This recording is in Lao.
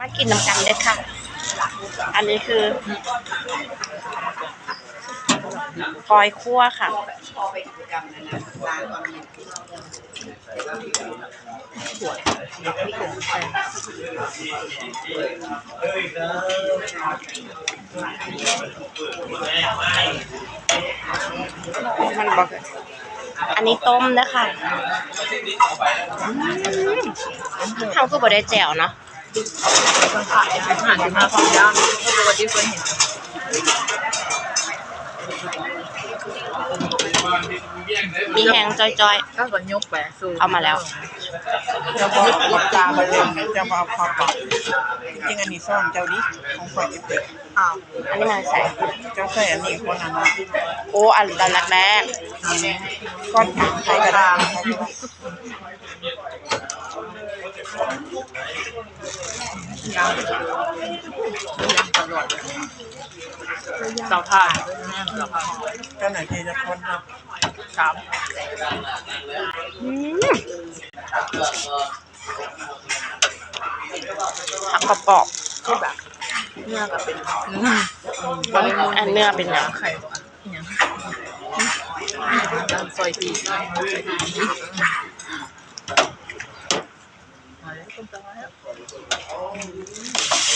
ມາກິນນຳກັນເດີ້ຄ່ະ. ອັນນີ້ຄືກ້ອຍຂົ້ວຄ່ະ. ມັນບໍ່ ອັນນີ້ຕົ້ມເດີ້ຄ່ະ. ອືມ ເຮົາຄືບໍ່ໄດ້ແຈ່ວເນາະ. ເພິ່ນຂາຍອາຫານຢູ່ໜ້າປ້ອມຍາມ ເພາະວ່າທີ່ເພິ່ນເຫັນ ມີແຮງຈ່ອຍໆ ກໍກໍຍົກໄປສູ່ ເອົາມາແລ້ວ. ເຈົ້າບໍ່ເອົາປາມາເລີຍ ເຈົ້າບໍ່ເອົາເຂົ້າປາກ. ຈິງໆ ອັນນີ້ຊ້ອນເຈົ້າເດ ຂອງຂ້ອຍເປັນ ອ້າວ ອັນນີ້ມາໃສ່ ເຈົ້າໃສ່ອັນນີ້ຄົນນັ້ນເນາະ. ໂອ້ ອັນລະແລກໆ ອືມ ກ່ອນໃຜກໍໄດ້. ເຕົາຖ່ານ ເຈົ້າໜ້າທີ່ຈັກຄົນເນາະ? ສາມ. ອືມ ຜັກກະປອບ ຄືແບບເນື້ອກໍເປັນ ອືມ ອັນເນື້ອເປັນຫຍັງ? ໄຂ່ ອີ່ຫຍັງ? ຊອຍພີ້ ອືມ